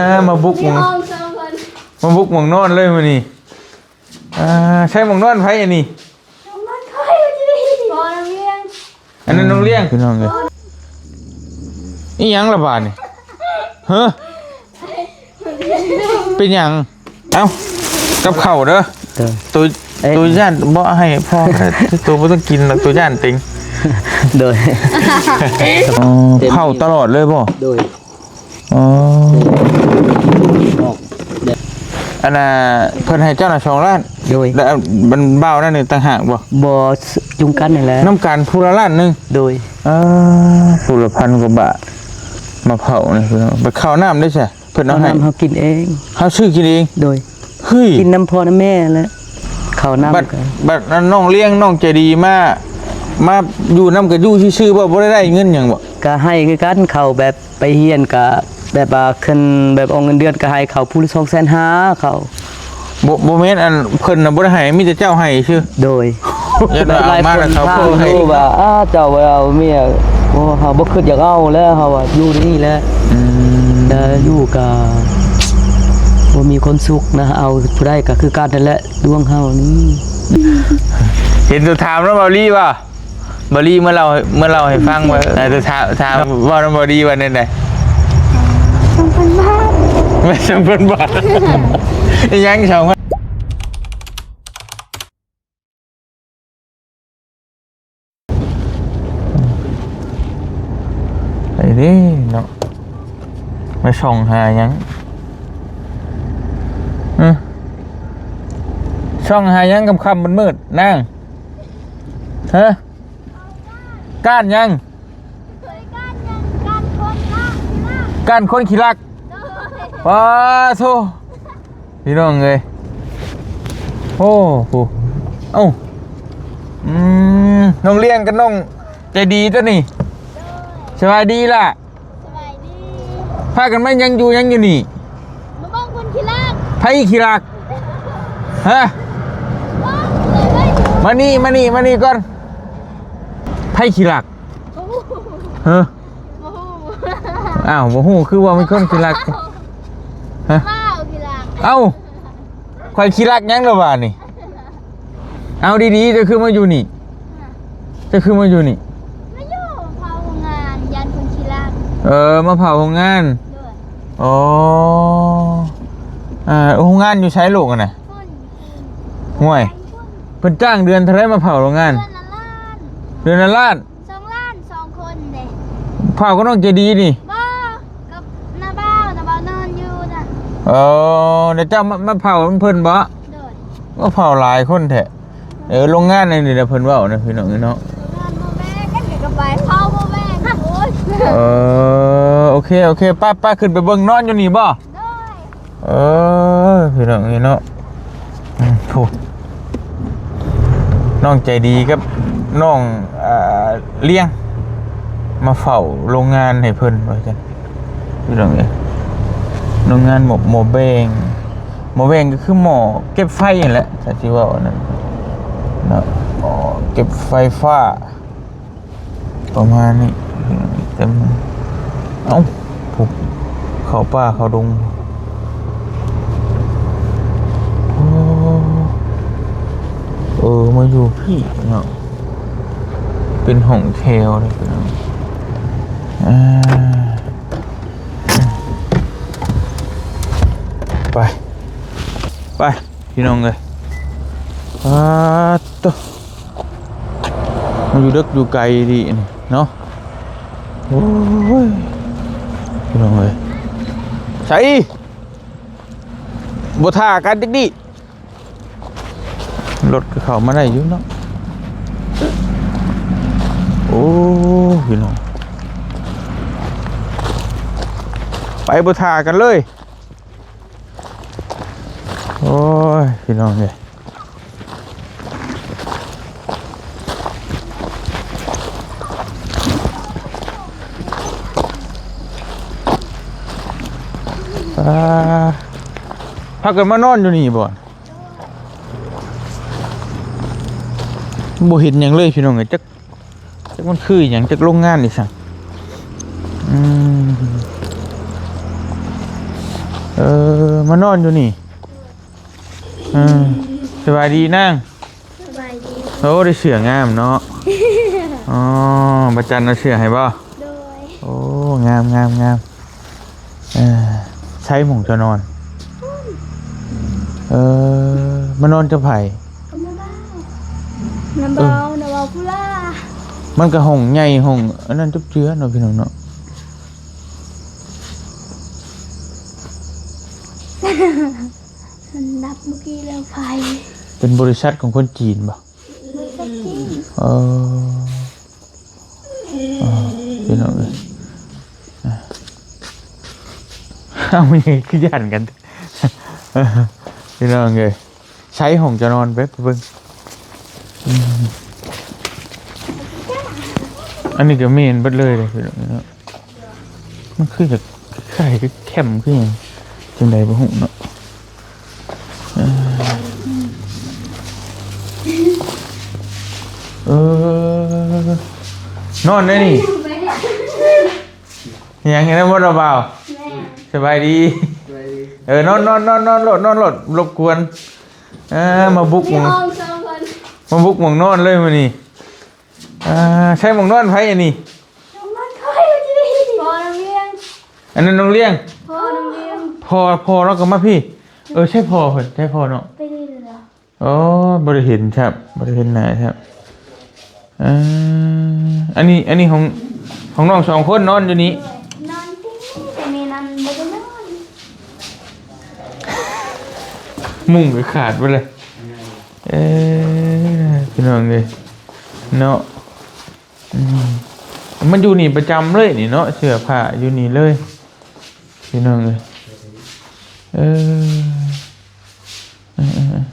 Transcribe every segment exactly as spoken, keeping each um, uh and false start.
อ่ามาบุกหม่อง ห้องสองคน มาบุกหม่องนอนเลยมื้อนี้ อ่า ใช่หม่องนอนไผอันนี้ หม่องนอนข้อยอยู่ที่นี่ บ่ น้องเลี้ยง อันนั้นน้องเลี้ยง พี่น้องเอ้ย อีหยังละบาดนี่ เฮ้อ เป็นหยัง เอ้า กับข้าวเด้อ เด้อ ตัว เอ๊ะ ตัวย่านบ่ให้พ่อก็ได้ ตัวบ่ต้องกินหรอก ตัวย่านติง โดย อ๋อ เต็มที่ เผาตลอดเลยบ่ โดย อ๋อ ออก อันน่ะ เพิ่นให้เจ้าน่ะสองล้าน โดย แล้วมันบ่าวนั่นนี่ต่างหากบ่ บ่ จุ่มกันนี่แหละ นำกันผู้ละล้านหนึ่ง โดย อ่า ผู้ละพันกว่าบาท มาเผานี่พี่น้อง ไปเข้าน้ำได้ใช่ เพิ่นเอาให้ เอาน้ำเฮากินเอง เฮาซื้อกินเอง โดย เฮ้ย กินนำพ่อนำแม่แหละ เข้าน้ำ บัด ก็ บัดนั้นน้องเลี้ยงน้องใจดีมา มาอยู่นำกะอยู่ซื่อๆบ่ บ่ได้ได้เงินหยังบ่ ก็ให้คือกัน เข้าแบบไปเฮียนก็แบบว่าขึ้นแบบเอาเงินเดือนก็ให้เขาผู้ละสองแสนห้าเขา บ่ บ่แม่น อันเพิ่นน่ะบ่ได้ให้ มีแต่เจ้าให้ซื่อ โดย ยันว่าเอามาแล้วเขา หลายคน เพิ่นให้ ถามอยู่ว่า อ้า เจ้าบ่ได้เอาเมีย โอ้ เฮาบ่คิดอยากเอาแล้ว เฮาว่าอยู่นี่แหละ อืม แต่อยู่ก็บ่มีความสุขนะ เอาผู้ใดก็คือกันนั่นแหละ ดวงเฮานี่ เห็นตัวถามแล้วเบาลี่บ่ เบาลี่เมื่อเล่า เมื่อเล่าให้ฟังว่า แต่ตัวถาม ถามเว้านำเบาลี่ว่าแนวใด สองพันบาท แม่น สองพันบาท อีหยัง สองพัน ไอ้เด้เนาะ มาส่องหาหยัง เออ ส่องหาหยังค่ำๆมืดๆ นาง ฮะ ก้านหยัง ก้านหยัง ก้านคนขี้ลัก ก้านคนขี้ลัก ว้าโธ่ พี่น้องเอ้ย โอ้โห เอ้า อืม น้องเลี้ยงกับน้องใจดีตัวนี้ สบายดีล่ะ สบายดี พากันมายังอยู่ยังอยู่นี่ มาเบิ่งคนขี้ลัก ไผขี้ลัก ฮะ เบิ่งเลยเว้ย มานี่ มานี่ มานี่ก่อน ไผขี้ลัก โอ้โห ฮะ โอ้โห อ้าว บ่ฮู้ คือว่ามีคนขี้ลัก ฮะ ว้าว ขี้ลัก เอ้า ข่อยขี้ลักหยังล่ะบาดนี่ เอาดีๆ เจ้าคือมาอยู่นี่ เจ้าคือมาอยู่นี่ มาอยู่เผาโรงงาน ย่านคนขี้ลัก เออ มาเผาโรงงาน โดย อ๋อ อ่า โรงงานอยู่ไสลูกอะนะ คน ห่วย เพิ่นจ้างเดือนเท่าไรมาเผาโรงงาน เดือนละล้าน เดือนละล้าน สองล้าน สองคนเด้ เผากับน้องใจดีนี่ บ่ กับน้าบ่าว น้าบ่าวนอนอยู่น่ะ เออ เดี๋ยวเจ้ามา มาเผานำเพิ่นบ่ โดย ว่าเผาหลายคนแท้ เออ โรงงานในนี่นะเพิ่นเว้านะพี่น้องเนาะ โรงงานบ่แม่นกันกับไป เผาบ่แม่น โอ้ย เออ โอเค โอเค ไป ไป ขึ้นไปเบิ่ง นอนอยู่นี่บ่ โดย เออ พี่น้องนี่เนาะ อืม โอ้ น้องใจดีกับน้อง อ่า เลี้ยง มาเฝ้าโรงงานให้เพิ่นว่าซั่น พี่น้องเอ้ย โรงงานหม้อ หม้อแบง หม้อแบงก็คือหม้อเก็บไฟนั่นแหละ ถ้าสิเว้าอันนั้นเนาะ หม้อเก็บไฟฟ้า ประมาณนี้ เต็ม เอ้า ผูก เข้าป่าเข้าดง โอ้ เออ มาอยู่พี้เนาะ เป็นห้องแถวเลยพี่น้อง อ่า ไป ไป พี่น้องเอ้ย อ่า โต มันอยู่เดิกอยู่ไกลดีนี่เนาะ โอ้ย พี่น้องเอ้ย ใส่ บ่ท่ากันจักดิ รถก็เข้ามาได้อยู่เนาะ โอ้ พี่น้อง ไปบ่ท่ากันเลย โอ้ย พี่น้องเอ้ย อ่า พากันมานอนอยู่นี่บ่ บ่เห็นหยังเลยพี่น้องเอ้ย จัก จักมันคือหยัง จักโรงงานอีสัง อืม เออ มานอนอยู่นี่ เออ สบายดีนาง สบายดี โอ้ ได้เสื้องามเนาะ อ๋อ บ่าวจันเอาเสื้อให้บ่ โดย โอ้ งาม งาม งาม เออ ใช้หม่องจะนอน เออ มานอนกับไผ กับน้าบ่าว น้าบ่าว น้าบ่าวผู้ล่า มันก็ห้องใหญ่ ห้องอันนั้นจุ๊บเจื้อเนาะพี่น้องเนาะ มันดับเมื่อกี้แล้วไฟ เป็นบริษัทของคนจีนบ่ บริษัทจีน เออ อ๋อ พี่น้องเอ้ย เอาไงคือย่านกัน พี่น้องเอ้ย ใช้ห้องจะนอนไป ไปเบิ่ง อืม อันนี้ก็เมนเบิดเลยเลยพี่น้องเนาะ มันคือจะคล้ายๆคือแคมป์คือหยัง จังใดบ่ฮู้เนาะ เออ เออ นอนได้นี่ ยังไงนะบ่าว แม่ สบายดี สบายดี เออ นอน นอน นอน นอนโลด นอนโลด รบกวน เออ มาบุกหม่อง มีห้องสองคน มาบุกหม่องนอนเลยมื้อนี้ อ่า ใช้หม่องนอนไผอันนี้ น้องนอนคอยอยู่ที่นี่ พ่อน้องเลี้ยง อันนั้นน้องเลี้ยง พ่อน้องเลี้ยง พ่อ พ่อเนาะก็มาพี่ เออ ใช่พ่อเพิ่น ใช่พ่อเนาะ ไปนี่เลยเหรอ อ๋อ บ่ได้เห็นครับ บ่ได้เห็นหน้าครับ เออ อันนี้ อันนี้ของ ของน้องสองคนนอนอยู่นี่ นอนที่นี่ แต่แม่นั่นบ่ได้นอน มุ้งก็ขาดไปเลย เออ พี่น้องเอ้ย เนาะ อืม มันอยู่นี่ประจำเลยนี่เนาะ เสื้อผ้าอยู่นี่เลย พี่น้องเอ้ย เออ เออ เออ เออ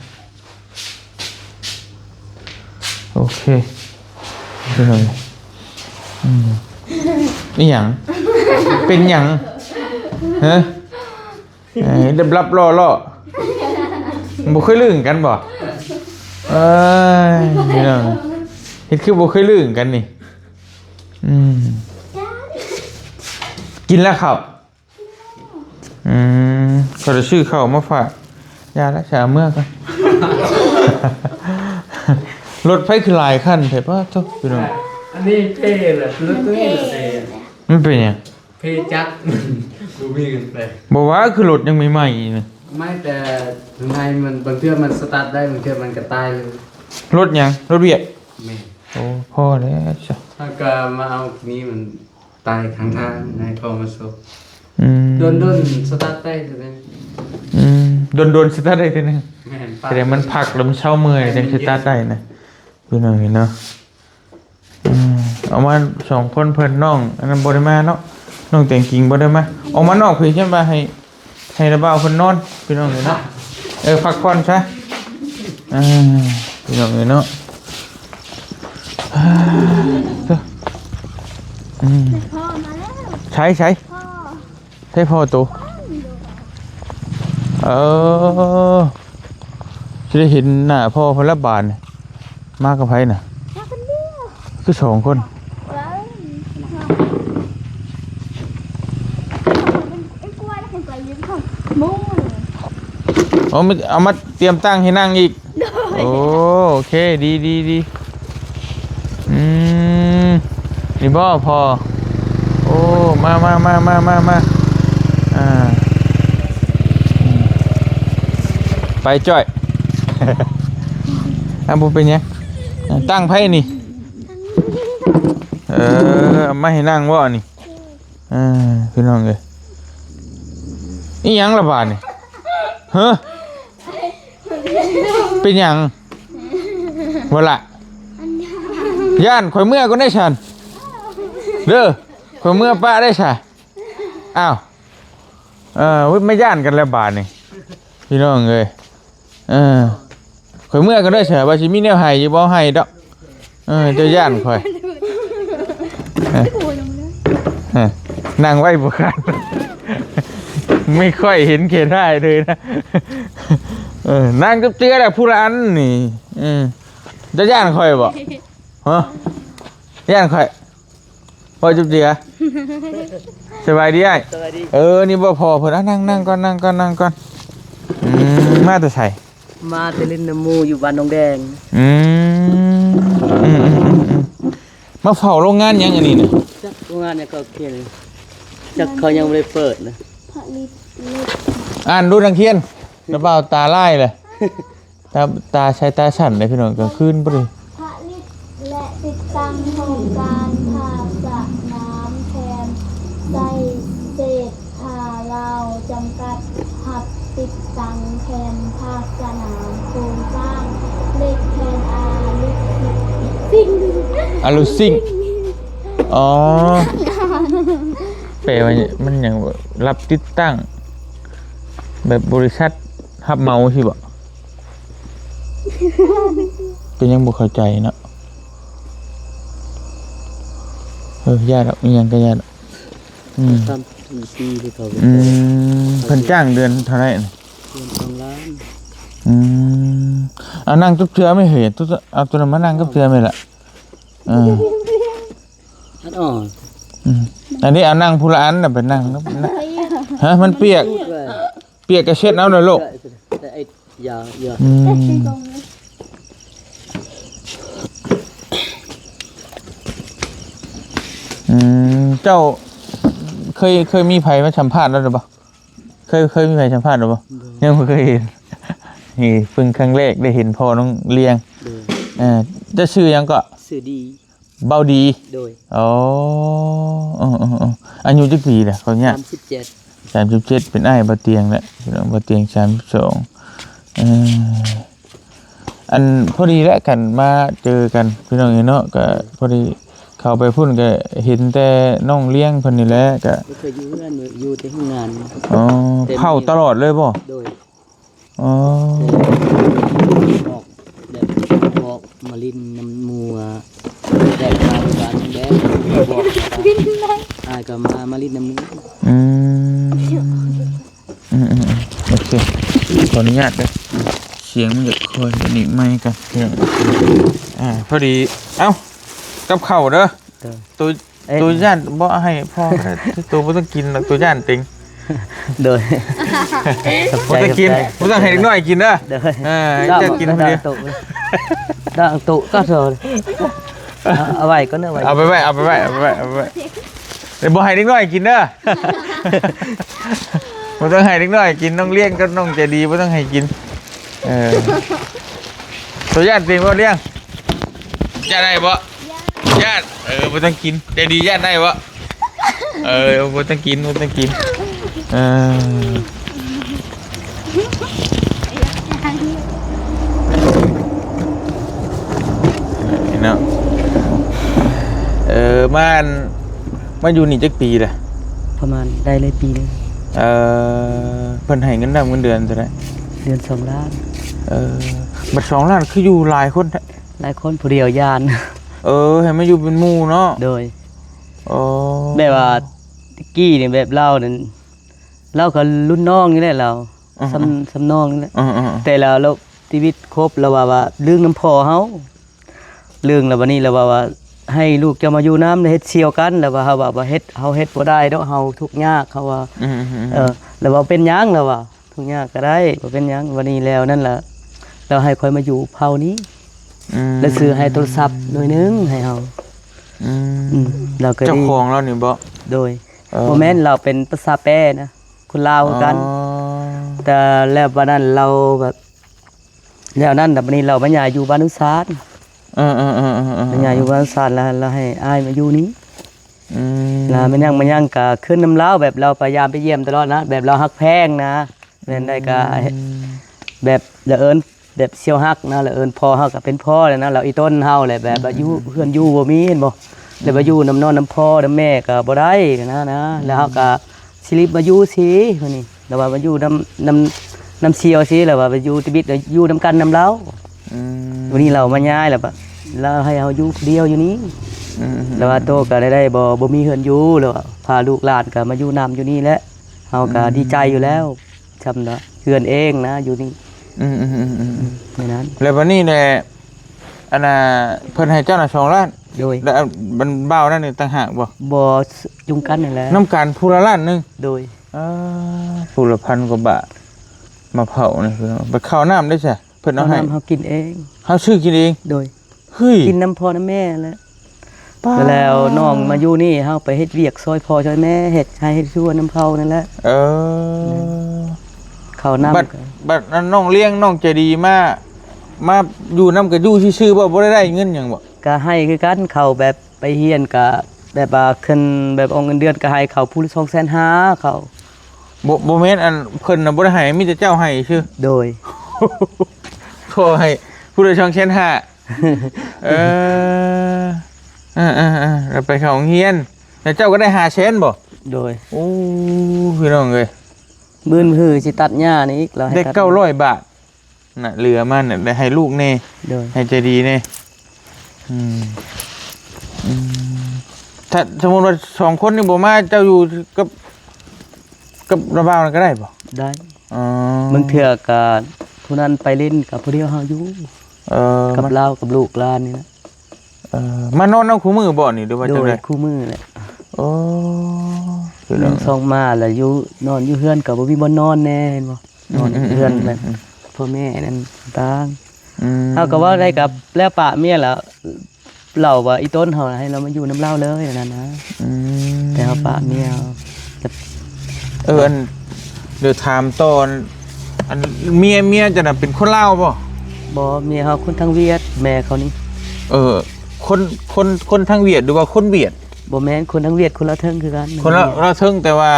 โอเค พี่น้อง อืม อีหยัง เป็นหยัง ฮะ เอ้ย ดับๆ ล่อๆ บ่เคยลืมกันบ่ เอ้ย พี่น้อง เฮ็ดคือบ่เคยลืมกันนี่ อืม กินแล้วครับ อืม เขาจะซื้อข้าวมาฝาก อย่าละ จะเอาเมือก่อน รถไฟคือหลายคันแท้ ป้าโธ่ พี่น้อง อันนี้เท่เลย รถตู้เท่ มันเป็นหยัง เพจัก ดูมีเงินไป บอกว่าคือรถยังใหม่ๆ นี่ ไม่ แต่ทำไมมัน บางเทื่อมันสตาร์ทได้ บางเทื่อมันก็ตายเลย รถหยัง รถเวียก แม่น โอ้ พอแล้วจ้ะ ถ้าก็มาเอานี้มันตายข้างทาง ให้เขามาส่ง อืม โดนๆ สตาร์ทได้เท่านั้น อืม โดนๆ สตาร์ทได้เท่านั้น แม่น แสดงมันพักแล้วมันเซาเมื่อย จังสตาร์ทได้นะ พี่น้องเห็นเนาะ อืม เอามาสองคนเพิ่นน้อง อันนั้นบ่ได้มาเนาะ น้องแต่งกิ่งบ่ได้มา ออกมานอกพี่ ฉันว่าให้ ให้ระบ่าวเพิ่นนอน พี่น้องเอ้ยเนาะ เออ พักผ่อนซะ อ่า พี่น้องเอ้ยเนาะ อ่า อืม พ่อมาแล้ว ใช้ ใช้ พ่อ ใช้พ่อโต เออ สิได้เห็นหน้าพ่อเพิ่นละบาดนี่ มากับไผน่ะ มาคนเดียว คือสองคน ว้าว ไอ้กล้วยแล้วคนไปยืนของมุ่ง โอ้ มี เอามาเตรียมตั้งให้นั่งอีก โดย โอ้ โอเค ดี ดี ดี อืม นี่บ่พ่อ โอ้ มา มา มา มา มา มา อ่า ไปจ้อย อ่ะ บ่เป็นหยัง ตั้งไผนี่ เออ เอามาให้นั่งบ่นี่ เออ พี่น้องเอ้ย อีหยังละบาดนี่ ฮะ เป็นหยัง บ่ละ ย่าน ข่อยเมือก่อนได้ฉัน เด้อ ข่อยเมือปะได้ซะ อ้าว เออ ไม่ย่านกันแล้วบาดนี่ พี่น้องเอ้ย เออ ข่อยเมือก่อนได้ซะ ว่าสิมีแนวให้อยู่บ่ ให้ดอก เออ เจ้าย่านข่อย ฮะ นั่งไว้บ่คัน ไม่ค่อยเห็นแก่ได้เลยนะ เออ นั่งกับเจือแหละผู้ละอันนี่ เออ เจ้าย่านข่อยบ่ ฮะ ย่านข่อย พ่อจุ๊บเจีย สบายดีอ้าย สบายดี เออ นี่บ่พ่อเพิ่น อ่ะ นั่ง นั่งก่อน นั่งก่อน นั่งก่อน อืม มาแต่ไส มาแต่เล่นน้ำหมู่อยู่บ้านหนองแดง อืม อืม อืม อืม อืม มาเฝ้าโรงงานหยังอันนี้น่ะ จักโรงงานหยังเขาเขียน จักเขายังบ่ได้เปิดนะ ผลิตเหล็ก อ่านดูนักเขียน กระเป๋าตาลายเลย ตา ตาใช้ตาสั่นเลยพี่น้อง กลางคืนบ่ได้ ผลิตและติดตั้งโครงการภาคสนามแผ่นไซเศรษฐาลาวจำกัด รับติดตั้งแผ่นภาคสนามโครงสร้างเหล็กแผ่นอาลูซิง อาลูซิง อ๋อ แปลว่ามันหยัง รับติดตั้ง แบบบริษัทรับเหมาสิบ่ ก็ยังบ่เข้าใจเนาะ เออ ย่าดอก อิหยังก็ย่าดอก อืม ตามที่ที่เขา อืม เพิ่นจ้างเดือนเท่าไหร่น่ะ เดือนสองล้าน อืม เอานั่งจักเทื่อไหมเฮ้ย ตุ๊ เอาตัวนั้นมานั่งจักเทื่อไหมล่ะ เออ อันอ่อน อืม อันนี้เอานั่งผู้ละอันน่ะ ไปนั่ง ฮะ มันเปียก เปียกก็เช็ดเอาหน่อยลูก แต่ไอ้ยา ยา อืม อืม เจ้าเคย เคยมีไผมาสัมภาษณ์แล้วหรือเปล่า เคย เคยมีไผสัมภาษณ์หรือเปล่า บ่ ยังบ่เคยเห็น นี่เพิ่งครั้งแรกได้เห็นพ่อน้องเลี้ยง โดย เออ เจ้าชื่อหยังก็ ชื่อดี เบาดี โดย อ๋อ เออ เออ เออ อายุจักปีล่ะ ขออนุญาต สามสิบเจ็ด สามสิบเจ็ด เป็นอ้ายบ่เตียงแหละ พี่น้องบ่เตียง สามสิบสอง เออ อันพอดีแหละกันมาเจอกัน พี่น้องเอ้ยเนาะ ก็พอดีเข้าไปพุ้นก็เห็นแต่น้องเลี้ยงเพิ่นนี่แหละ ก็ บ่เคยอยู่เฮือน อยู่แต่โรงงาน อ๋อ แต่ เผาตลอดเลยบ่ โดย อ๋อ ออกแบบออกมาเล่นน้ำหมู่ แบบมาบ้านแดง บอก อ้ายก็มา มาเล่นน้ำหมู่ อืม อืม อืม อืม โอเค ขออนุญาตเด้อ เสียงมันจะคอยเป็นอีกไมค์กัน พี่น้อง อ่า พอดี เอ้า กับข้าวเด้อ เด้อ ตัว เอ๊ะ ตัวย่านบ่ให้พ่อก็ได้ ตัวบ่ต้องกินหรอก ตัวย่านติง โดย ขอบใจ บ่ต้องกิน ขอบใจ บ่ต้องให้เด็กน้อยกินเด้อ โดย เออ เจ้ากินคนเดียว ดองตุดองตุก็เถอะ เอา เอาไว้ก่อนเด้อ ไว้ เอาไปไว้ เอาไปไว้ เอาไปไว้ เอาไปไว้ เดี๋ยวบ่ให้เด็กน้อยกินเด้อ บ่ต้องให้เด็กน้อยกิน น้องเลี้ยงกับน้องใจดีบ่ต้องให้กิน เออ ตัวย่านเป็นบ่เลี้ยง ย่านได้บ่ ย่าน เออ บ่ต้องกิน ใจดีย่านได้บ่ เออ บ่ต้องกิน บ่ต้องกิน เออ เนาะ เออ มาอัน มาอยู่นี่จักปีล่ะ ประมาณได้เลยปีหนึ่ง เออ เพิ่นให้เงินดำเงินเดือนเท่าไหร่ เดือนสองล้าน เออ บัดสองล้านคืออยู่หลายคนแท้ หลายคนผู้เดียวย่าน เออ ให้มาอยู่เป็นหมู่เนาะ โดย อ๋อ แบบว่าตะกี้นี่แบบลาวนั่น ลาวก็รุ่นน้องนี่แหละลาว อ่าๆ ส่ำ ส่ำน้องนี่แหละ อ่าๆ แต่ลาว ลาวชีวิตคบ ลาวว่า ว่าเรื่องนำพ่อเฮา เรื่องแล้วบัดนี้ลาวว่า ว่าให้ลูกเจ้ามาอยู่นำ เฮ็ดเสี่ยวกัน ลาวว่า เฮาว่า ว่าเฮ็ด เฮาเฮ็ดบ่ได้ดอก เฮาทุกข์ยาก เฮาว่า อืมๆๆ เออ ลาวว่าเป็นหยัง ลาวว่า ทุกข์ยากก็ได้ บ่เป็นหยัง บัดนี้แล้วนั่นล่ะ ลาวให้ข้อยมาอยู่เผ่านี้ อืม แล้วซื้อให้โทรศัพท์หน่วยหนึ่งให้เฮา อืม อืม ลาวก็ดี เจ้าของลาวนี่บ่ โดย เออ บ่แม่น ลาวเป็นภาษาแปรนะ คนลาวคือกัน อ๋อ แต่แล้วบัดนั้นลาวแบบ แล้วนั้นน่ะ บัดนี้ลาวมาย้ายอยู่บ้านอุสาน เออๆๆๆๆ มาย้ายอยู่บ้านอุสาน แล้ว แล้วให้อ้ายมาอยู่นี่ อืม แล้วมายัง มายังก็ขึ้นนำลาว แบบลาวพยายามไปเยี่ยมตลอดนะ แบบลาวฮักแพงนะ แม่นได้ก็ อืม แบบละเอิญ แบบเสี่ยวฮักนะ ละเอิญพ่อเฮาก็เป็นพ่อแล้วนะ ลาวอีต้นเฮาแหละ แบบว่าอยู่ อืม เฮือนอยู่บ่มี เห็นบ่ แล้วมาอยู่นำน้องนำพ่อนำแม่ก็บ่ได้นะ นะ อืม แล้วเฮาก็สิรีบมาอยู่สิ มื้อนี้ แล้วว่ามาอยู่นำ นำ นำเสี่ยวสิ แล้วว่ามาอยู่ติบิด แล้วอยู่นำกันนำลาว อืม มื้อนี้ลาวมาย้ายแล้ว ลาวให้เฮาอยู่ผู้เดียวอยู่นี่ อืม แล้วว่าโตก็ได้ ได้บ่ บ่มีเฮือนอยู่ แล้วว่าพาลูกหลานก็มาอยู่นำอยู่นี่แหละ เฮาก็ อืม ดีใจอยู่แล้ว ซ่ำเนาะ เฮือนเองนะ อยู่นี่ อืมๆๆๆ อืม ในนั้น แล้วบัดนี้แหละ อันน่ะ เพิ่นให้เจ้าน่ะสองล้าน โดย แล้วอันบ่าวนั่นนี่ต่างหากบ่ บ่ จุ่มกันนั่นแหละ นำกันผู้ละล้านหนึ่ง โดย อ่า ผู้ละพันกว่าบาท มาเผานี่พี่น้อง ไปเข้าน้ำได้ซะ เพิ่นเอาให้ เข้าน้ำเฮากินเอง เฮาซื้อกินเอง โดย เฮ้ย กินนำพ่อนำแม่แหละ ป๊าด แล้วน้องมาอยู่นี่ เฮาไปเฮ็ดเวียกซอยพ่อซอยแม่ เฮ็ดไร่เฮ็ดสวนนำเขานั่นแหละ เออ เข้าน้ำ บัด ก็ บัดนั้นน้องเลี้ยงน้องใจดีมา มาอยู่นำก็อยู่ซื่อๆบ่ บ่ได้ได้เงินหยังบ่ ก็ให้คือกัน เขาแบบไปเฮียนก็แบบว่าขึ้นแบบออกเงินเดือนก็ให้เขาผู้ละสองแสนห้าเขา บ่ บ่แม่น อันเพิ่นน่ะบ่ได้ให้ มีแต่เจ้าให้ซื่อ โดย ขอให้ผู้ละสองแสนห้า เออ เออๆๆ แล้วไปเข้าโรงเรียน แล้วเจ้าก็ได้ห้าแสนบ่ โดย โอ้ พี่น้องเอ้ย มื้อหื้อสิตัดหญ้านี่อีก แล้วให้ ได้ ตัด เก้าร้อยบาทน่ะ เหลือมาน่ะ ได้ให้ลูกแน่ โดย ให้ใจดีแน่ อืม อืม ถ้าสมมุติว่าสองคนนี่บ่มา เจ้าอยู่กับ กับน้าบ่าวนั่นก็ได้บ่ ได้ อ๋อ บางเทื่อก็ผู้นั้นไปเล่นกับผู้เดียวเฮาอยู่ เออ กับ มัน ลาวกับลูกหลานนี่นะ เออ มานอนนำคู่มื้อบ่นี่ หรือว่า โด จั่ง ย ใด คู่มื้อแหละ โอ้ พี่น้อง เงินส่งมาแล้วอยู่ นอนอยู่เฮือนก็บ่มีบ่อนนอนแน่ เห็นบ่ นอน อืมๆๆๆ เฮือนแบบ อืม พ่อแม่นั่นต่าง อืม เฮาก็เว้าได้กับแล้วปะเมียแล้ว เล่าว่าอีต้นเฮาให้เรามาอยู่นำลาวเลยนั่นนะ อืม แต่เฮาปะเมีย เออ อัน เดี๋ยวถามต่อ อัน เมีย เมียเจ้าน่ะเป็นคนลาวบ่ บ่ เมียเฮาคนทางเวียด แม่เขานี่ เออ คน คน คนทางเวียดหรือว่าคนเวียด บ่แม่น คนทางเวียด คนลาวเทิงคือกัน คนลาว ลาวเทิง แต่ว่า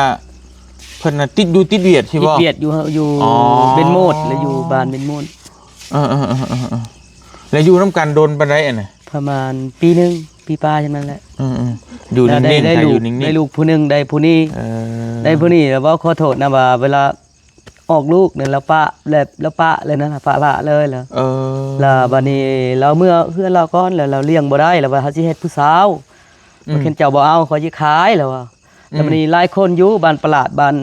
เพิ่นน่ะติดอยู่ติดเวียดใช่บ่ ติดเวียดอยู่ อยู่ อ๋อ เบญโมด แล้วอยู่บ้านเบญโมด เออๆๆๆๆ แล้วอยู่นำกันโดนปานใดอันน่ะ ประมาณปีหนึ่ง ปีปลายเท่านั้นแหละ เออๆ อยู่ แล้วได้ นิ่งๆ ได้ ถ้า ลู อก ยู่นิ่งๆ ได้ลูกผู้หนึ่ง ได้ผู้นี้ เออ ได้ผู้นี้ แล้วเว้าขอโทษนะว่าเวลาออกลูกเนี่ย แล้วปะ แล้ว แล้วปะเลยนะ ปะละเลยแล้ว เออ แล้วบัดนี้เราเมือเฮือนเราก่อน แล้วเราเลี้ยงบ่ได้ แล้วว่าเฮาสิเฮ็ดผู้สาว อืม เพิ่นเจ้าบ่เอา ข้อยสิขาย แล้วว่า อืม แล้วบัดนี้หลายคนอยู่บ้านปลาด บ้าน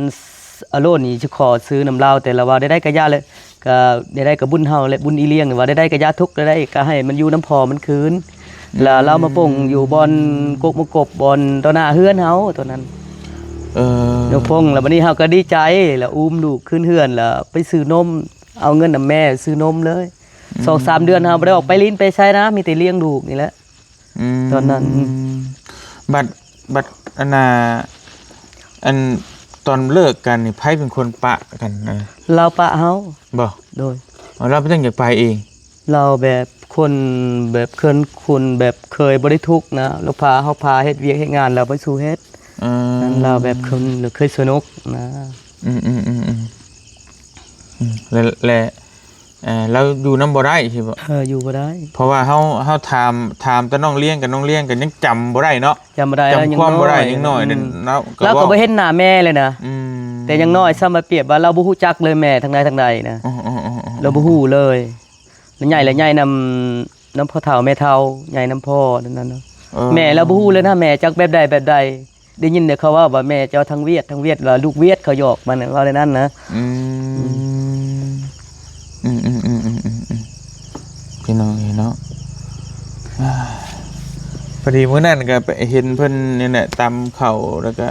อโลนนี่สิขอซื้อนำลาว แต่ละว่าได้ๆ ก็อย่าเลย ก็ได้ๆ ก็บุญเฮาและบุญอีเลี้ยง ว่าได้ๆ ก็อย่าทุกข์ ได้ๆ ก็ให้มันอยู่นำพ่อมันคืน อืม แล้วลาวมาปงอยู่บ่อนกกมะกบ บ่อนต่อหน้าเฮือนเฮาตอนนั้น เออ นกพง แล้วบัดนี้เฮาก็ดีใจ แล้วอุ้มลูกขึ้นเฮือน แล้วไปซื้อนม เอาเงินนำแม่ซื้อนมเลย อืม สองสามเดือนเฮาบ่ได้ออกไปลิ้นไปไสนะ มีแต่เลี้ยงลูกนี่แหละ อืม ตอนนั้น บัด บัด อันน่ะ อันตอนเลิกกันนี่ ไผเป็นคนปะกันนะ ลาวปะเฮา บ่ โดย อ๋อ ลาวเป็นจั่งอยากไปเอง ลาวแบบคนแบบเคินคนแบบเคยบ่ได้ทุกข์นะ ลาวพาเฮาพาเฮ็ดเวียกเฮ็ดงาน ลาวไปสู่เฮ็ด อืม นั้นลาวแบบคนเคยสนุกนะ อืมๆๆๆ อืม และ และ เอ่อ ลาวอยู่นำบ่ได้ใช่บ่ เออ อยู่บ่ได้ เพราะว่าเฮา เฮาถาม ถามแต่น้องเลี้ยงกับน้องเลี้ยงก็ยังจำบ่ได้เนาะ จำบ่ได้ จำความบ่ได้ ลาวยังน้อย ยังน้อย อืม เนาะ ลาวก็ ก็เว้า บ่เห็นหน้าแม่เลยนะ อืม แต่ยังน้อยซ้ำมาเปรียบว่าลาวบ่ฮู้จักเลยแม่ทางใดทางใดนะ อ๋อๆๆๆ ลาวบ่ฮู้เลย แล้วใหญ่ แล้วใหญ่นำ นำพ่อเฒ่าแม่เฒ่า ใหญ่นำพ่อนั่นน่ะเนาะ เออ แม่ลาวบ่ฮู้เลยนะ แม่จักแบบใดแบบใด ได้ยินแต่เขาว่า ว่าแม่เจ้าทางเวียด ทางเวียด ว่าลูกเวียดเขาหยอกมันน่ะ ว่าในนั้นนะ อืม อืมๆๆๆๆๆ พี่น้องเอ้ยเนาะ พอดีมื้อนั้นก็ไปเห็นเพิ่นนี่แหละตำข้าว แล้วก็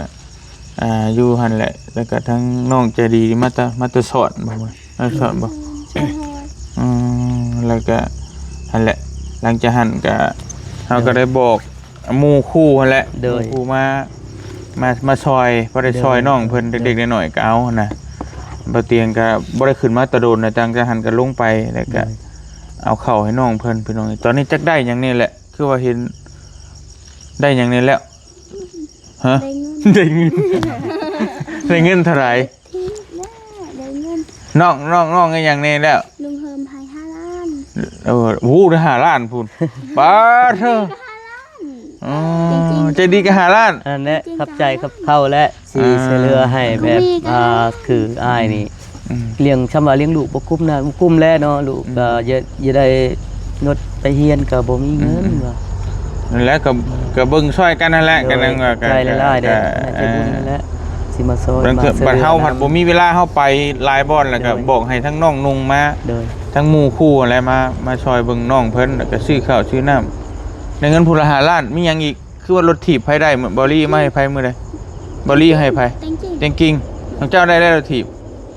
อ่า อยู่หั่นแหละ แล้วก็ทั้งน้องใจดีมาแต่ มาแต่สอนบ่ มาสอนบ่ อืม อืม แล้วก็หั่นแหละ หลังจากหั่นก็ เฮาก็ได้บอกหมู่คู่หั่นแหละ โดย หมู่คู่มา มา มาซอย พอได้ซอย โดย น้องเพิ่น โดย เด็กๆ น้อยๆ ก็เอาหั่นนะ บ่เตียงก็บ่ได้ขึ้นมาแต่โดนนะ จังจะหั่นก็ลงไป แล้วก็ โดย เอาข้าวให้น้องเพิ่น พี่น้อง ตอนนี้จักได้หยังแน่แหละ คือว่าเห็น ได้หยังแน่แล้ว ฮะ ได้เงิน ได้เงิน ได้เงินเท่าไหร่ ที่แน่ ได้เงิน น้อง น้อง น้องได้หยังแน่แล้ว ลุงเฮิมให้ห้าล้าน เออ โอ้โห ได้ห้าล้านพู้น ป๊าดเถอะ ก็ห้าล้าน อ๋อ จริงๆ ใจดีก็ห้าล้าน อันเนี้ย จริงๆ ขอบใจ ก็ห้าล้าน ขอบเขาและ สิ อ่า ช่วยเหลือให้แบบ ก็มีก็ อ่า ได้ คืออ้ายนี่ อืม เลี้ยง ช่ำว่าเลี้ยงลูกบ่กุ้มนะ บ่กุ้มแล้วเนาะ ลูก อืม ก็อย่า อย่าได้งดไปเฮียนก็บ่มีเงิน อืม ว่า นั่นแหละ ก็ ก็เบิ่งช่วยกันนั่นแหละ โดย ก็นั่นว่า ขอบใจหลายๆ เด้อ ก็ น่าจะบุญนั่นแหละ เออ สิมาซอย บางเทื่อ มาช่วยเหลือ บัดเฮาผัด นำ บ่มีเวลา เฮาไปหลายบ่อน แล้วก็ โดย บอกให้ทั้งน้องนุ่งมา โดย ทั้งหมู่คู่อะไรมา มาช่วยเบิ่งน้องเพิ่น แล้วก็ซื้อข้าวซื้อน้ำ ได้เงินผู้ละห้าล้าน มีหยังอีก คือว่ารถถีบไผได้ บอลลี่มาให้ไผมื้อใด บอลลี่ให้ไผ แตงกิ่ง แตงกิ่ง ของเจ้าได้แล้วรถถีบ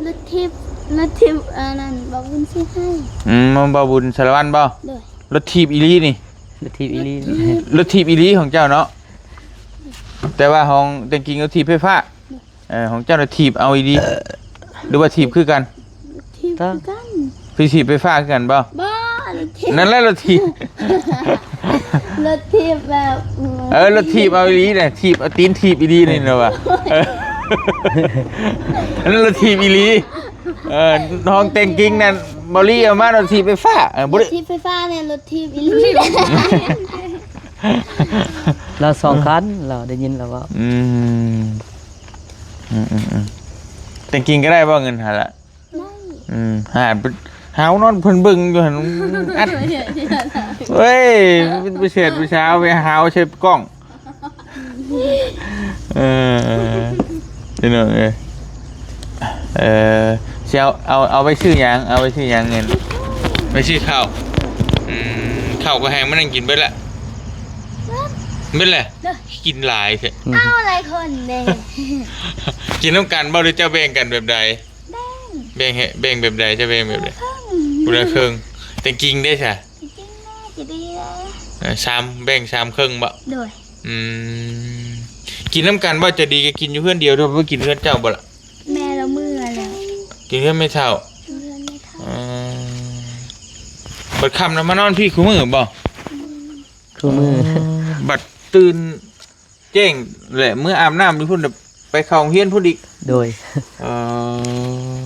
รถถีบ รถถีบ อันนั้น บ่าวบุญซื้อให้ อืม บ่าวบุญสารวัตรบ่ โดย รถถีบอีหลีนี่ รถถีบอีหลี รถถีบอีหลีของเจ้าเนาะ แต่ว่าของแตงกิ่งรถถีบไฟฟ้า เออ ของเจ้าน่ะถีบเอาอีหลี หรือว่าถีบคือกัน ถีบคือกัน คือถีบไฟฟ้าคือกันบ่ บ่ รถถีบ นั่นแหละรถถีบ รถถีบแบบ เออ รถถีบเอาอีหลีเนี่ย ถีบเอาตีนถีบอีหลีนี่นะวะ เออ นั่นรถถีบอีหลี เออ ของแตงกิ่งนั่น บอลลี่เอามารถถีบไฟฟ้า เออ บ่ได้ รถถีบไฟฟ้าเนี่ย รถถีบอีหลี เราสองคัน เราได้ยินแล้วว่า อืม อืม อืม อืม แต่งกินก็ได้บ่เงินหั่นละ ได้ อืม หา หาวนอนเพิ่นเบิ่งอยู่หั่น อัด เว้ย เป็นพิเศษผู้สาวไปหาวใส่กล้อง เออ พี่น้องเอ้ย เออ สิเอา เอา เอาไปซื้อหยัง เอาไปซื้อหยังเงิน ไปซื้อข้าว อืม ข้าวก็แห้งมานั่งกินเบิดละ เบิดแหละ กินหลายแท้ อืม เอาอะไรคนเด้ กินนำกันบ่ หรือเจ้าแบ่งกันแบบใด แบ่ง แบ่งให้ แบ่งแบบใด เจ้าแบ่งแบบใด คนละครึ่ง คนละครึ่ง แต่งกิ่งเด้ซะ แต่งกิ่งน่าจะดีนะ เออ สาม แบ่งสามครึ่งบ่ โดย อืม กินนำกันบ่ จะดีก็กินอยู่เฮือนเดียวเด้อ บ่กินเฮือนเจ้าบ่ล่ะ แม่ละเมื่อแล้ว กินเฮือนแม่เฒ่า เฮือนแม่เฒ่า อืม บัดค่ำแล้วมานอนพี้คู่มื้อบ่ อืม คู่มื้อ เออ บัดตื่นแจ้งแหละ มื้ออาบน้ำอยู่พุ้นน่ะ ไปเข้าโรงเรียนพุ้นอีก โดย เออ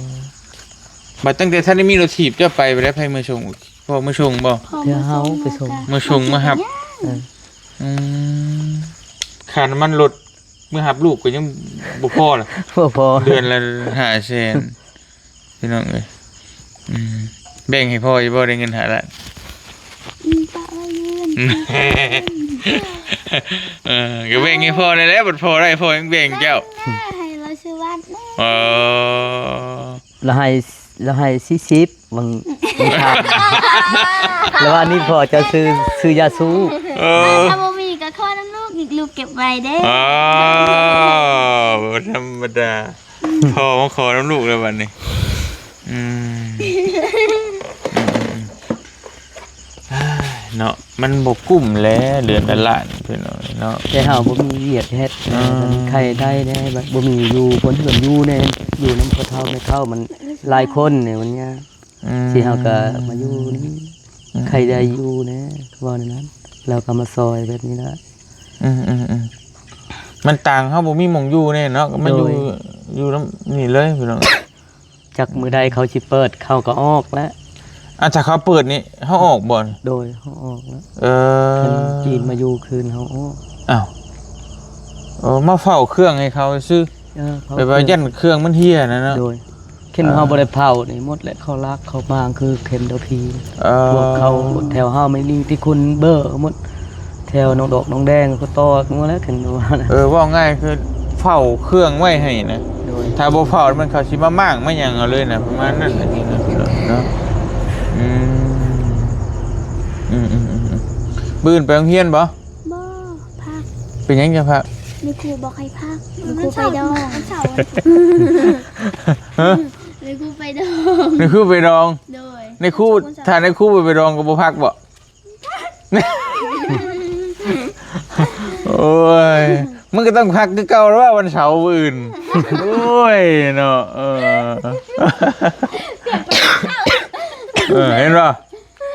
บัดตั้งแต่ทันได้มีรถถีบเจ้าไป ไปแล้วไผมาส่ง พ่อมาส่งบ่ พ่อมาส่ง เดี๋ยวเฮาไปส่ง มาส่งมารับ เออ อืม ค่าน้ำมันรถ มื้อรับลูกก็ยังบ่พอล่ะ บ่พอ เดือนละห้าแสน พี่น้องเอ้ย อืม แบ่งให้พ่ออยู่บ่ ได้เงินห้าล้าน อืม ปะไว้เงิน เออ ก็แบ่งให้พ่อได้แล้ว บัดพ่อได้ พ่อยังแบ่งเจ้า แบ่งแน่ ให้เราซื้อวัดแน่ อ๋อ เราให้ เราให้สี่สิบ บาง บางครั้ง แล้วว่านี่พ่อจะซื้อ ซื้อยาสูบ เออ ถ้าบ่มีก็ขอน้ำลูก อีกลูกเก็บไว้เด้อ อ๋อ บ่ธรรมดา พ่อมาขอน้ำลูกแล้วบัดนี้ อืม อืม อืม อืม อ้าย เนาะ มันบ่คุ้มแหละ เดือนละล้าน พี่น้องเนาะ แต่เฮาบ่มีเวียกเฮ็ด อ่า ไข้ได้แน่ บัดบ่มีอยู่ คนเฮือนอยู่แน่ อยู่นำพ่อเฒ่าแม่เฒ่า มันหลายคนนี่ มันยาก อืม สิเฮาก็มาอยู่นี่ อืม ไข้ได้อยู่แน่ เว้าแนวนั้น เราก็มาซอยแบบนี้ละ อืม อืม อืม มันต่าง เฮาบ่มีหม่องอยู่แน่เนาะ ก็มาอยู่ โดย อยู่นำนี่เลย พี่น้อง จักมื้อใดเขาสิเปิด เขาก็ออกแล้ว อ่ะ ถ้าเขาเปิดนี่ เฮาออกบ่นี่ โดย เฮาออกแล้ว เออ คันจีนมาอยู่คืน เฮาออก อ้าว เออ มาเฝ้าเครื่องให้เขาซื่อ เออ เฝ้า แบบว่า เครื่อง ย่านเครื่องมันเหียนะเนาะ โดย คัน เออ เฮาบ่ได้เผานี่หมดแหละ เขาลักเขามาคือเข็นดอกพี เออ พวกเขาแถวเฮาไม่มีที่คุณเบอร์หมด แถวหนองดอกหนองแดงเขาตอดหมดแล้ว คันว่านะ เออ เว้าง่ายคือเฝ้าเครื่องไว้ให้นะ โดย ถ้าบ่เฝ้ามันเขาสิมาม้างมาหยังเอาเลยนะ ประมาณนั้นนะ เนาะ อืม อืม อืม อืม อืม มื้ออื่นไปโรงเรียนบ่ บ่ พัก เป็นหยังจะพัก แม่ครูบอกให้พัก แม่ครูไปดอง วันเสาร์ วันเสาร์ ฮะ แม่ครูไปดอง แม่ครูไปดอง โดย แม่ครู วันเสาร์ ถ้าแม่ครูไปดองก็บ่พักบ่ โอ้ย มึงก็ต้องพักคือเก่าแล้วว่าวันเสาร์มื้ออื่น โอ้ย เนาะ เออ เออ เห็นบ่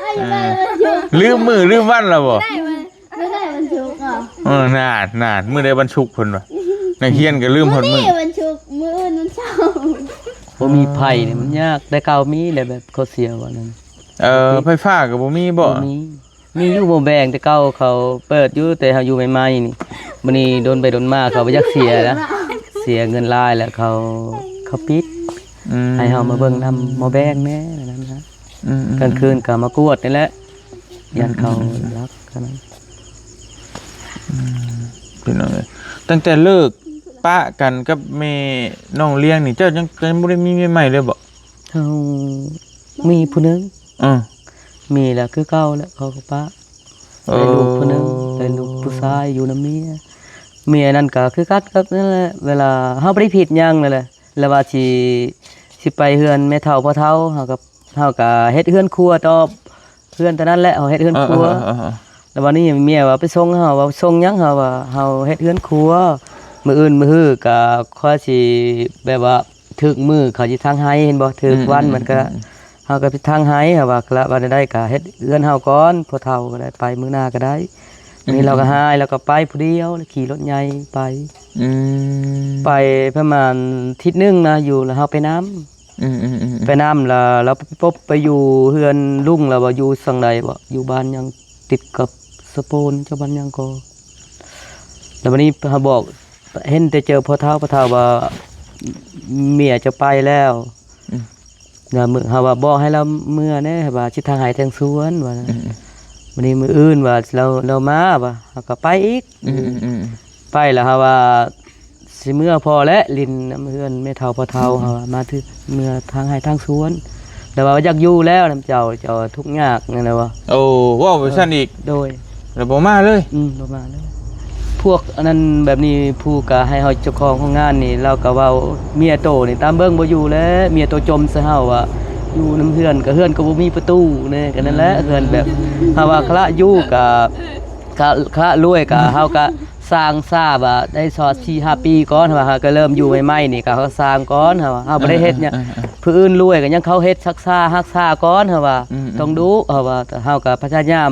ให้ไปวันหยุด ลืมมื้อลืมวันแล้วบ่ ได้วัน ไม่ได้วันศุกร์อ่ะ เออ นาน นาน มื้อใดวันศุกร์เพิ่นว่า นักเรียนก็ลืมฮอดมื้อ มื้อนี้วันศุกร์ มื้ออื่นวันเสาร์ บ่มีไผนี่มันยาก แต่เก่ามีแหละแบบเขาเสียว่านั้น เออ ไฟฟ้าก็บ่มีบ่ บ่มี มีอยู่หม้อแบง แต่เก่าเขาเปิดอยู่ แต่เฮาอยู่ใหม่ๆนี่ บัดนี้โดนไปโดนมาเขาบ่อยากเสียแล้ว เสียเงินหลายแล้วเขา เขาปิด อืม ให้เฮามาเบิ่งนำหม้อแบงแหน่นั่นนะ อืม อืม กลางคืนก็มากวดนี่แหละ ย่านเขา อืม ลักเท่านั้น อืม พี่น้องเอ้ย ตั้งแต่เลิกปะกันกับแม่น้องเลี้ยงนี่ เจ้ายัง ยังบ่ได้มีเมียใหม่เลยบ่ เฮามีผู้หนึ่ง อ่า มีแล้วคือเก่าแล้ว เขาก็ปะ ได้ลูกผู้หนึ่ง โอ้ ได้ลูกผู้ชายอยู่นำเมีย เมียนั่นก็คือกันกับนั่นแหละ เวลาเฮาบ่ได้ผิดหยังนั่นแหละ แล้วว่าสิ สิไปเฮือนแม่เฒ่าพ่อเฒ่า เฮาก็ เฮาก็เฮ็ดเฮือนครัวต่อ เฮือนเท่านั้นแหละ เฮาเฮ็ดเฮือนครัว เออ เออ เออ เออ แล้ววันนี้เมียว่าไปส่งเฮา ว่าส่งหยัง เฮาว่าเฮาเฮ็ดเฮือนครัว มื้ออื่นมื้อฮื้อก็ค่อยสิแบบว่า ถืกมื้อเขาสิถางไฮ่ เห็นบ่ ถืกวัน อืม มันก็ อืม อืม เฮาก็ไปถางไฮ่ เฮาว่า กะละว่าได้ก็เฮ็ดเฮือนเฮาก่อน พ่อเฒ่าก็ได้ไป มื้อหน้าก็ได้ อืม นี่เราก็หาย แล้วก็ไปผู้เดียว แล้วขี่รถใหญ่ไป อืม ไปประมาณอาทิตย์หนึ่งนะ อยู่แล้วเฮาไปนำ อืม อืม อืม อืม ไปนำ แล้ว แล้วไปพบไปอยู่เฮือนลุง แล้วว่าอยู่สังใดบ่ อยู่บ้านหยัง ติดกับสะโปน เจ้าบ้านหยังก็ แล้ววันนี้เฮาบอก เห็นแต่เจอพ่อเฒ่า พ่อเฒ่าว่า เมียจะไปแล้ว อืม แล้วมื้อ เฮาว่าบอกให้เราเมือแหน่ ว่าสิถางไฮ่ถางสวน ว่า อืม อืม วันนี้มื้ออื่นว่าเรา เรามา ว่า เฮาก็ไปอีก อืม อืม อืม ไปแล้ว เฮาว่าสิเมือพอและ หลิ้นนำเฮือนแม่เฒ่าพ่อเฒ่า อืม เฮาว่ามาถืกเมือถางไฮ่ถางสวน แล้วว่าอยากอยู่แล้วนำเจ้า เจ้าทุกข์ยากนั่นแหละว่า โอ้ เว้าไปซั่นอีก โดย แล้วบ่มาเลย อืม บ่มาเลย พวกอันนั้นแบบนี้ ผู้ก็ให้เฮาเจ้าของโรงงานนี่ เราก็เว้า เมียโตนี่ตามเบิ่งบ่อยู่แล้ว เมียโตจมใส่เฮาว่า อยู่นำเฮือนก็เฮือนก็บ่มีประตูแหน่ ก็นั่นแหละ อืม เฮือนแบบ เฮาว่าคละอยู่ก็ คละ คละรวยก็ เฮาก็สร้างซาว่าได้สอดสี่ห้าปีก่อน เฮาว่าเฮาก็เริ่มอยู่ใหม่ๆนี่ก็เฮาสร้างก่อน เฮาว่าเฮาบ่ได้เฮ็ดหยัง เออ เออ เออ เออ ผู้อื่นรวยก็ยังเขาเฮ็ดซักซาฮักซาก่อน เฮาว่า อืม อืม ต้องดุ เฮาว่า แต่เฮาก็พยายาม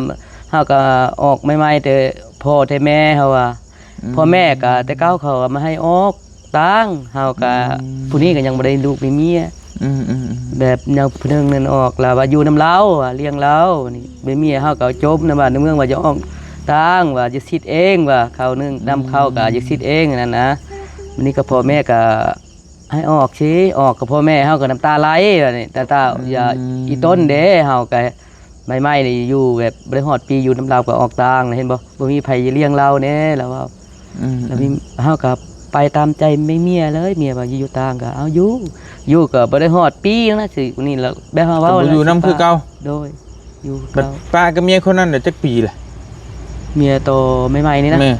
เฮาก็ออกใหม่ๆแต่พ่อแต่แม่ เฮาว่า อืม พ่อแม่ก็แต่เก่าเขาก็มาให้ออกต่าง เฮาก็ อืม ผู้นี้ก็ยังบ่ได้ลูกมีเมีย อืม อืม อืม แบบแนวผู้หนึ่งนั่นออก แล้วว่าอยู่นำลาว ว่าเลี้ยงลาว นี่เป็นเมียเฮาก็จมในบ้านในเมือง ว่าจะออกต่าง ว่าจะสิทธิ์เอง ว่าเขานึ่งนำเข้าก็จะสิทธิ์เองนั่นนะ วันนี้ก็พ่อแม่ก็ให้ออกสิ ออกกับพ่อแม่เฮาก็น้ำตาไหล ว่านี่ ตาตา อืม อย่า อีต้นเด้ เฮาก็ ใหม่ๆนี่อยู่แบบบ่ได้ฮอดปีอยู่นำลาวก็ออกต่าง เห็นบ่ บ่มีไผเลี้ยงลาวแหน่ แล้วว่า อืม แล้วมี เฮาก็ไปตามใจแม่เมียเลย เมียว่าอยู่ต่างก็เอาอยู่ อยู่ก็บ่ได้ฮอดปีนะ สินี่แล้วแบบเฮาเว้า ก็บ่อยู่นำคือเก่า โดย อยู่คือ บัด เก่า ปะกับเมียคนนั้นน่ะจักปีล่ะ เมียโตใหม่ๆนี่นะ แม่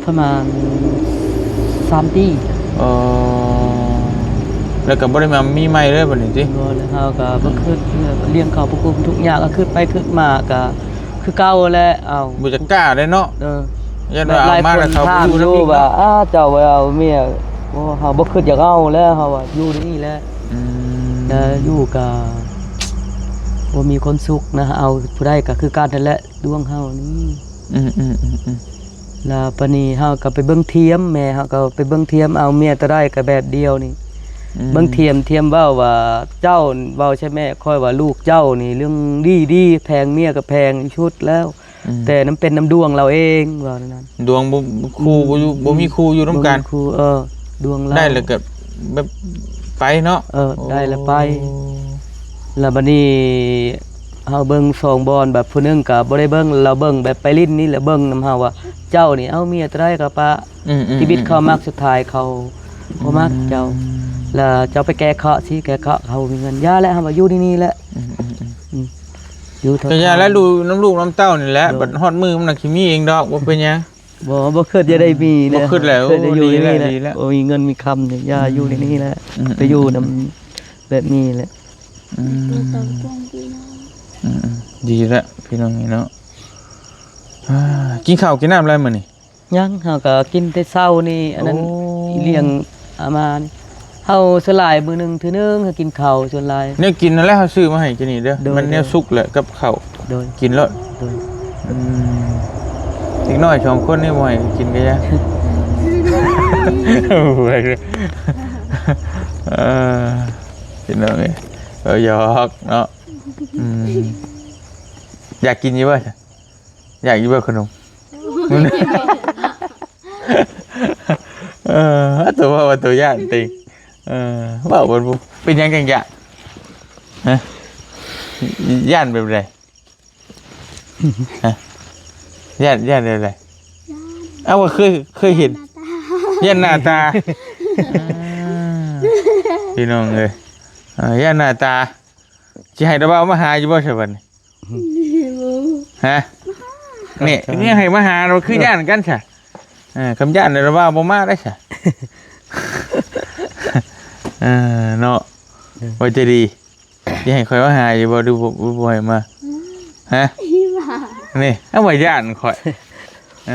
ประมาณสามปี อ๋อ แล้วก็บ่ได้มามีใหม่เลยบัดนี้ติ บ่แล้วเฮาก็บ่ อืม คิดเรื่องเลี้ยงเขาผู้คุมทุกอย่าง ก็คิดไปคิดมาก็คือเก่าแหละ เอ้า บ่จักกล้าเลยเนาะ เออ ย่านว่าเอามาแล้วเขาบ่อยู่นำอีกเนาะ แบบหลายคนถามอยู่ว่า อ้า เจ้าบ่เอาเมีย โอ้ เฮาบ่คิดอยากเอาแล้ว เฮาว่าอยู่นี่แหละ อืม แล้วอยู่ก็บ่มีความสุขนะ เอาผู้ใดก็คือกันนั่นแหละ ดวงเฮานี่ อืม อืม อืม อืม แล้วปานนี้เฮาก็ไปเบิ่งเทียม แม่เฮาก็ไปเบิ่งเทียม เอาเมียตัวใดก็แบบเดียวนี่ อืม เบิ่งเทียม เทียมเว้าว่า เจ้าเว้าใช่แม่ ข้อยว่าลูกเจ้านี่เรื่องดีดี แพงเมียก็แพงที่สุดแล้ว อืม แต่น้ำเป็นน้ำดวงเราเอง ว่านั่น ดวงบ่ คู่บ่อยู่ อืม บ่มีคู่อยู่นำกัน บ่มีคู่ เออ ดวงเรา ได้แล้วก็แบบไปเนาะ เออ ได้แล้วไป โอ้ แล้วบัดนี้เฮาเบิ่งสองบ่อน แบบผู้หนึ่งก็บ่ได้เบิ่ง เราเบิ่งแบบไปลิ้นนี่แหละ เบิ่งนำเฮาว่า เจ้านี่เอาเมียเท่าใดก็ปะ อืม อืม ชีวิตเขามัก สุดท้ายเขาบ่มักเจ้า อืม แล้วเจ้าไปแก้เคราะห์สิ แก้เคราะห์เขามีเงิน อย่าแล้ว เฮาว่าอยู่ที่นี่แหละ อืม อืม อืม อืม อยู่เท่า ก็อย่าแล้ว ทาง ดูนำลูกนำเต้านี่แหละ โดย บัดฮอดมื้อมันน่ะสิมีเองดอก บ่เป็นหยัง บ่ บ่คิดจะได้มีนะ บ่คิดแล้ว คิดจะอยู่ที่นี่แหละ ดีแล้ว ดีแล้ว บ่มีเงินมีคำนี่ อย่า อืม อยู่ที่นี่แหละ อืม ไปอยู่นำ อืม แบบนี้แหละ อืม อืม อืม ดีแล้วพี่น้องนี่เนาะ อ่า กินข้าวกินน้ำอะไรมื้อนี้ ยัง เฮาก็กินแต่เช้านี่ อันนั้น โอ้ เลี้ยงอามานี่ เฮาส่วนหลายมื้อหนึ่งเทื่อหนึ่ง เฮากินข้าวส่วนหลาย แนวกินนั่นแหละเฮาซื้อมาให้กินนี่เด้อ โดย มันแนวสุกแหละกับข้าว โดย กินโลด โดย อืม เด็กน้อยสองคนนี่บ่ให้กินก็ยา เออ พี่น้องเอ้ย เออ หยอกเนาะ อืม อยากกินอยู่บ่ อยากอยู่บ่ขนม เออ ตัวว่าว่าตัวย่านติ เออ เว้าบ่ เป็นหยังจังย่าน ฮะ ย่านแบบใด ฮะ ย่าน ย่านแบบใด เอ้า ว่าเคย เคยเห็น ย่านหน้าตา อ่า พี่น้องเอ้ย อ่า ย่านหน้าตา สิให้ตาบ่าวมาหาอยู่บ่ซะบัดนี้ ฮะ นี่ นี่ให้มาหาเราคือ เออ ย่านกันซะ เออ คำย่านเราว่าบ่มาได้ซะ เออ เนาะ เออ ว่าจะดี จะให้ข่อยมาหาอยู่บ่ ดูบ่ บ่ให้มา ฮะ นี่ เอาว่าย่านข่อย เอ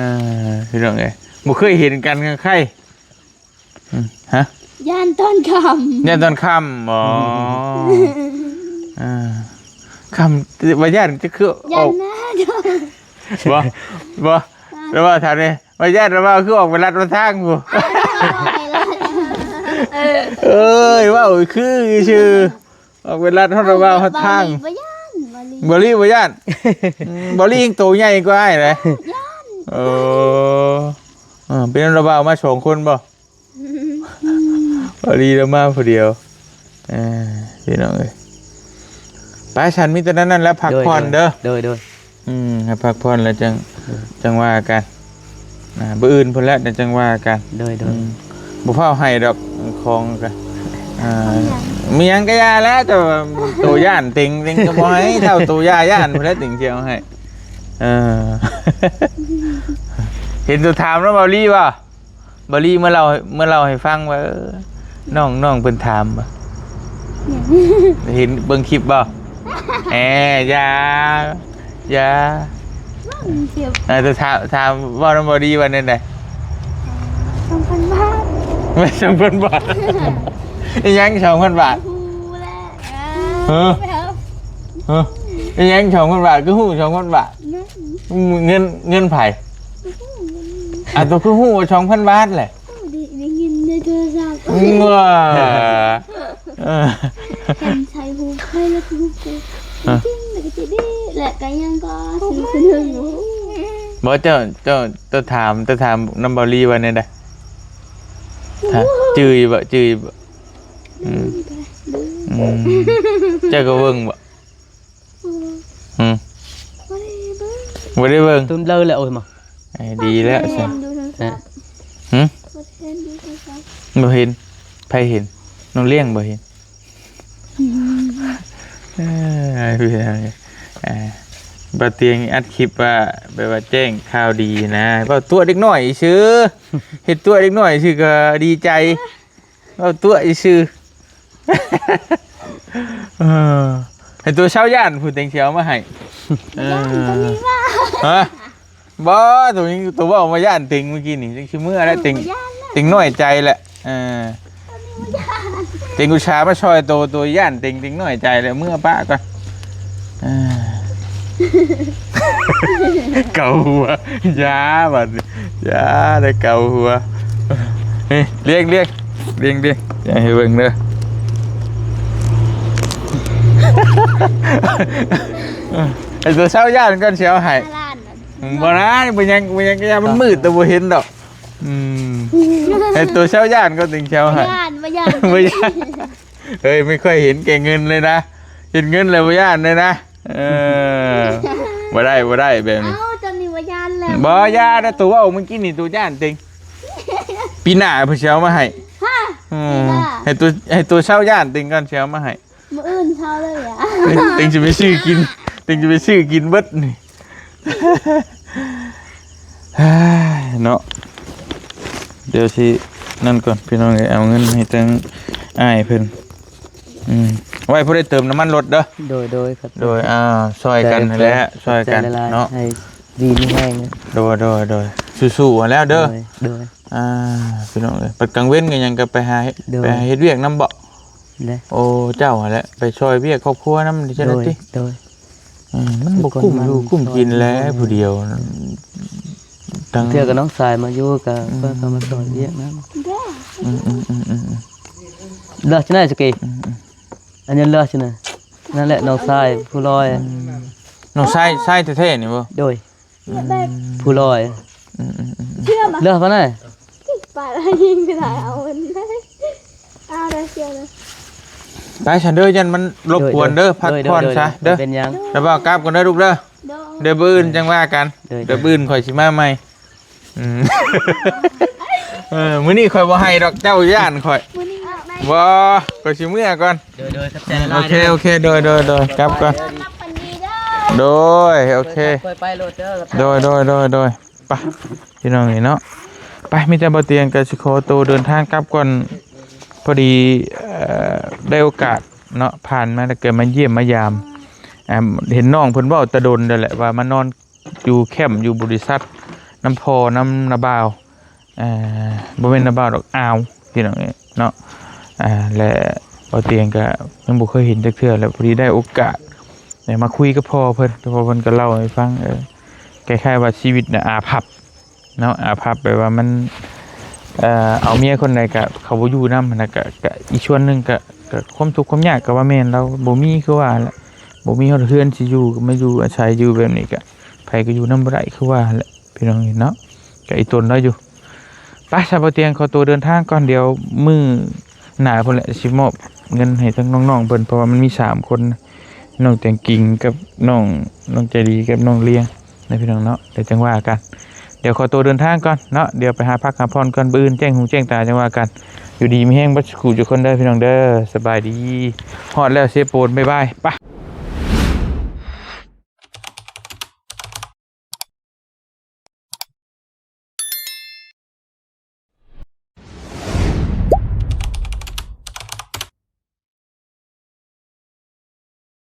อ พี่น้องเอ้ย บ่เคยเห็นกันกับใคร อืม ฮะ ย่านตอนค่ำ ย่านตอนค่ำ อ๋อ อืม อ่า ค่ำ ว่าย่านจะคือออก ย่านหน้าเด้อ บ่ บ่ แล้วว่าถามนี่ ว่าย่านแล้วว่าคือออกไปลัดมาทางผู้ เออ เอ้ย ว่าคือชื่อ ออกไปลัดฮอดระว่าฮอดทาง บ่ย่าน บ่ลี บ่ย่าน อืม บ่ลียังโตใหญ่กว่าอ้ายเลย ย่าน เออ เออ เป็นระว่ามาสองคนบ่ พอดีแล้วมาผู้เดียว เออ พี่น้องเอ้ย ไป ฉันมีแต่นั้นนั่นแหละ พักผ่อนเด้อ โดย โดย โดย อืม ให้พักผ่อนแล้วจัง เออ จังว่ากัน อ่า มื้ออื่นพุ้นแหละ เดี๋ยวจังว่ากัน โดย โดย อืม บ่ฟ้าวให้ดอก ของกัน อ่า ของหยัง มีหยังก็อย่าแล้ว แต่ว่าตัวย่านเต็ง เต็งก็บ่ให้เท่าตัวย่าย่านพุ้นแหละ เต็งสิเอาให้ เออ เห็นตัวถามแล้ว เบาลีบ่ บอลลี่เมื่อเล่า เมื่อเล่าให้ฟังว่า เออ น้อง น้องเพิ่นถามบ่ หยัง เห็นเบิ่งคลิปบ่ แหม อย่า อย่า เบิ่งคลิป เออ แต่ถาม ถามเว้านำบอลลี่ว่าแนวใด สองพันบาท ไม่ สองพันบาท อีหยัง สองพันบาท ฮู้แหละ เออ เออ อีหยัง สองพันบาท คือฮู้ สองพันบาท นั่น เงิน เงินไผ อ่ะ ตัวคือฮู้ว่า สองพันบาทแหละ โอ้ ได้ ได้ยินในโทรศัพท์ ว้า เออ เห็นใส่หูใครแล้วคือฮู้กู อ่ะ จริงๆ แล้วก็จะดี และก็ยังก็ซื้อคนหนึ่งอยู่ บ่ เจ้า เจ้า เจ้าถาม เจ้าถามนำบอลลี่ว่าแนวใด ถาม จื่ออยู่บ่ จื่ออยู่บ่ อืม อืม เจ้าก็เบิ่งบ่ อืม บ่ได้เบิ่ง บ่ได้เบิ่ง ตุ้มเบลอแล้ว โอ้ย มา เอ้ย ดีแล้ว บ่ได้เห็นดูโทรศัพท์ หึ บ่ได้เห็นดูโทรศัพท์ บ่เห็น ไผเห็น น้องเลี้ยงบ่เห็น อืม เอ้ย พี่น้องเอ้ย อ่า บ่าวเตียงอัดคลิปว่า แบบว่าแจ้งข่าวดีนะ เว้าตั๋วเด็กน้อยซื่อ เฮ็ดตั๋วเด็กน้อยซื่อก็ดีใจ เว้าตั๋วซื่อ เออ ให้ตัวเซาย่านผู้เต็งสิเอามาให้ ย่านตัวนี้ว่า ฮะ บ่ ตัวนี้ ตัวเว้ามาย่านเต็งเมื่อกี้นี่ จังสิเมือแล้วเต็ง บ่ย่านแล้ว เต็งน้อยใจแหละ เออ ตัวนี้บ่ย่าน เต็งอุตส่าห์มาซอยโต ตัวย่านเต็ง เต็งน้อยใจแล้ว เมือปะก่อน เออ เกาหัว อย่าบัดนี้ อย่าได้เกาหัว นี่ เลี้ยง เลี้ยง เลี้ยง เลี้ยง อย่าให้เบิ่งเด้อ ไอ้ตัวเซาย่านก่อนสิเอาให้ ห้าล้านน่ะ อืม บ่นะ บ่ยัง บ่ยังก็ย่ามันมืด แต่บ่เห็นดอก อืม ไอ้ตัวเซาย่านก็เต็งสิเอาให้ บ่ย่าน บ่ย่าน บ่ย่าน เฮ้ย ไม่ค่อยเห็นแก่เงินเลยนะ เห็นเงินแล้วบ่ย่านเลยนะ เออ บ่ได้ บ่ได้แบบนี้ เอ้า ตัวนี้บ่ย่านแล้ว บ่ย่านนะ ตัวเว้าเมื่อกี้นี่ตัวย่านเต็ง ปีหน้าเพิ่นสิเอามาให้ ฮะ อืม ปีหน้า ให้ตัว ให้ตัวเซาย่านเต็งก่อนสิเอามาให้ มื้ออื่นเช้าเลยอะ เต็ง เต็งสิไปซื้อกิน เต็งสิไปซื้อกินเบิดนี่ เนาะ เดี๋ยวสินั่นก่อนพี่น้องเอ้ย เอาเงินให้ทางอ้ายเพิ่น อืม ไว้พอได้เติมน้ำมันรถเด้อ โดย โดยครับ โดย อ่า ซอยกัน ขอบใจ นั่นแหละ ขอบใจ ซอยกัน หลายๆ เนาะ ให้ดีมีแฮง โดย โดย โดย สู้ๆ เอาแล้วเด้อ โดย โดย อ่า พี่น้องเอ้ย บัดกลางเว็นก็ยังก็ไปหา โดย ไปหาเฮ็ดเวียกนำบ่ เด้ โอ้ เจ้าหั่นแหละ ไปซอยเวียกครอบครัวนำ เจ้าหน้าที่ โดย โดย อืม มันบ่คุ้มอยู่ เป็นคนมัน คุ้มกินแล้ว ซอย ผู้เดียว ทั้ง เทื่อกับน้องชายมาอยู่กับ อืม เพิ่นก็มาซอยเวียกนำ เด้ อืม อืม อืม อืม อืม เลิกที่ไหนสกี อืม อืม อันนี้เลิกที่ไหน นั่นแหละน้องชายผู้ลอย อืม น้องชาย ชายแท้ๆ นี่บ่ โดย อืม ผู้ลอย อืม อืม อืม อืม เชื่อมปะ เลิกปะไหน ปะแล้วยิงไปไหนเอามันได้ เอาได้เชื่อเลย ไป ฉันเด้อ ยันมันรบกวนเด้อ โดย โดย พักผ่อน โดย ซะ โดย เด้อ เป็นหยัง แล้วบ่าวกลับก่อนเด้อลูกเด้อ โดย เดี๋ยวมื้ออื่นจังว่ากัน โดย เดี๋ยวมื้ออื่นข่อยสิมาใหม่ อืม เออ มื้อนี้ข่อยบ่ให้ดอก เจ้าย่านข่อย มื้อนี้ออกได้ บ่ ข่อยสิเมือก่อน โดย โดย ขอบใจหลายๆ โอเค เด้อ โอเค โดย โดย โดย กลับก่อน หลับฝันดีเด้อ โดย โอเค ไปไปโลดเด้อ โดยโดยโดยโดยไปพี่น้องนี่เนาะ ไป มีแต่บ่าวเตียงก็สิขอตัวเดินทางกลับก่อน พอดีเอ่อได้โอกาสเนาะ ผ่านมาแล้วก็มาเยี่ยมมายามอ่าเห็นน้องเพิ่นเว้าแตะดนนั่นแหละ ว่ามานอนอยู่แคมป์อยู่บริษัทน้ำพอน้ำนาบ่าว อ่าบ่แม่นนาบ่าวดอก อ่าว พี่น้องเอ้ยเนาะ อ่า และบ่าวเตียงก็ยังบ่เคยเห็นจักเทื่อ แล้วพอดีได้โอกาสได้มาคุยกับพ่อเพิ่น พ่อเพิ่นก็เล่าให้ฟัง เออ คล้ายๆว่าชีวิตน่ะอาภัพเนาะ อาภัพ แปลว่ามัน เอ่อ เอาเมียคนใดก็เขาบ่อยู่นำ แล้วก็ ก็อีกส่วนหนึ่งก็ ก็ความทุกข์ความยากก็ว่าแม่น ลาวบ่มีคือว่าแหละ บ่มีฮอดเฮือนสิอยู่ ก็มาอยู่อาศัยอยู่แบบนี้ ก็ไผก็อยู่นำบ่ได้คือว่าแหละ พี่น้องเนาะ ก็อีตนลาวอยู่ ไป ซะบ่าวเตียงขอตัวเดินทางก่อน เดี๋ยวมื้อหน้าพุ้นแหละสิมอบเงินให้ทั้งน้องๆเพิ่น เพราะว่ามันมีสามคน น้องแตงกิ่งกับน้อง น้องใจดีกับน้องเลี้ยงนะพี่น้องเนาะ เดี๋ยวจั่งว่ากัน เดี๋ยวขอตัวเดินทางก่อนเนาะ เดี๋ยวไปหาพักหาผ่อนก่อน มื้ออื่นแจ้งหูแจ้งตาจั่งว่ากัน อยู่ดีมีแฮงเบิดสุขุทุกคนเด้อพี่น้องเด้อ สบายดี ฮอดแล้วเซโปน บ๊ายบาย ไป